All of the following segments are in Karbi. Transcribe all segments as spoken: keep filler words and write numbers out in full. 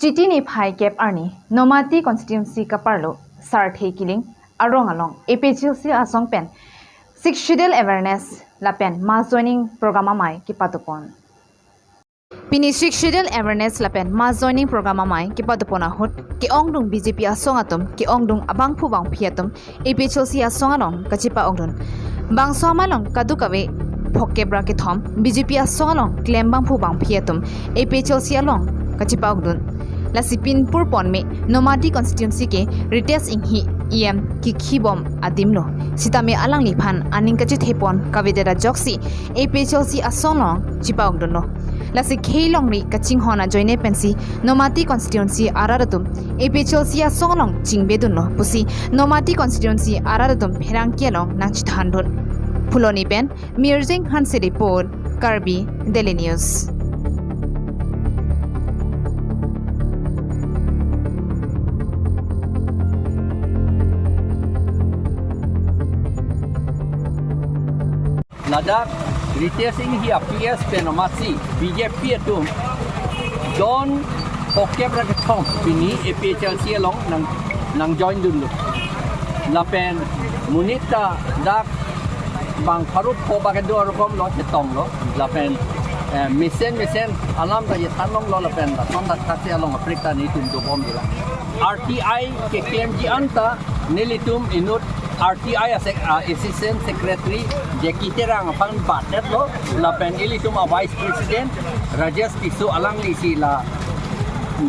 Titi niphai kep arni, Nomati constituency kaparlo, Sarthe Killing arong along, A P H L C asong pen, Sixth Schedule awareness lapen mass joining program amei kepadopon. Pini Sixth Schedule awareness lapen mass joining program amei kepadopon ahut, ke-ongdung B J P asong atum, ke-ongdung abangphu bangphi atum, A P H L C asong along kachepa-okdun. Bangso amei along kadokave phokep ra kethom B J P asong along klem bangphu bangphi atum A P H L C along kachepa-okdun. Lasi pinpur ponme Nomati constituency ke Ritesh Enghi E M kekhibom adimlo. Sitame alangliphan aning kachethepon kavedet ajoksi A P H L C asong along chepa-okdunlo. Lasi khei longri kachinghon ajoine pensi Nomati constituency arat atum A P H L C asong along chingbedunlo pusi Nomati constituency arat atum pherangke along nangchethandun. Phuloni pen Mirjing Hanse report, Karbi Daily News. Ladak Ritesh Enghi a P S pen amatsi B J P atum don phokep ra kethom pini A P H L C along nang, nangjoindunlo. Lapen monit ta dak bang pharo pho ba kedo arokom lo chetonglo. Lapen, eh, mesen mesen alam ta chethanlonglo lapen lason ta thasi along aprik ta nelitum dobomdunlo. R T I keklemji anta nelitum inut R T I a sec-, ah, Assistant Secretary Jackie Terang aphan batdetlo, lapen ilitum a Vice President Rajesh Tisso alanglisi la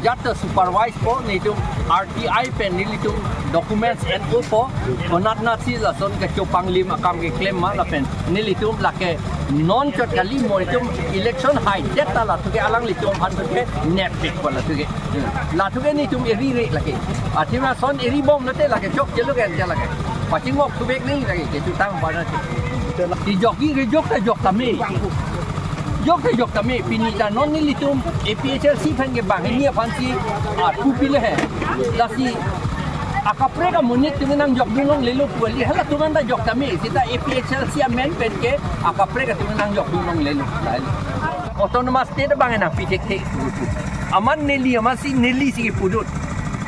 jat ta supervise po, nelitum R T I pen nelitum documents en-opo, konat natsi lason kachopanglim akam keklem ma lapen nelitum lake non chot kali, mo itum election haidet ta latum ke alanglitum aphan ke nepik po latum ke. Latum ke nelitum eri re lake. Athema son eri bom lote lake chokche lo ke ante lake. Pachingvek thubek nangji lake, kechutang bana che. Ti jokji rejok ta jok tame. Jok ta jok tame, pini ta non nelitum A P H L C aphan ke banghini aphansi, ah, thu pilo he. Lasi akaprek amonit atum nangjokdunlonglelo pu kali, halatum anta jok tame, seta A P H L C amen pen ke akaprek atum nangjokdunlonglelo. Autonomous State abang nangpi thekthe. Amat neli amatsi nelisi kepudun.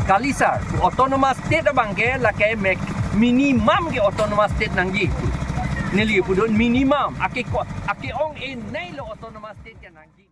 Kali sir, Autonomous State abang ke lake mek minimum ke Autonomous State nangji. Neli kepudun minimum, ake ko, ake-ong-e nei lo Autonomous State ke nangji.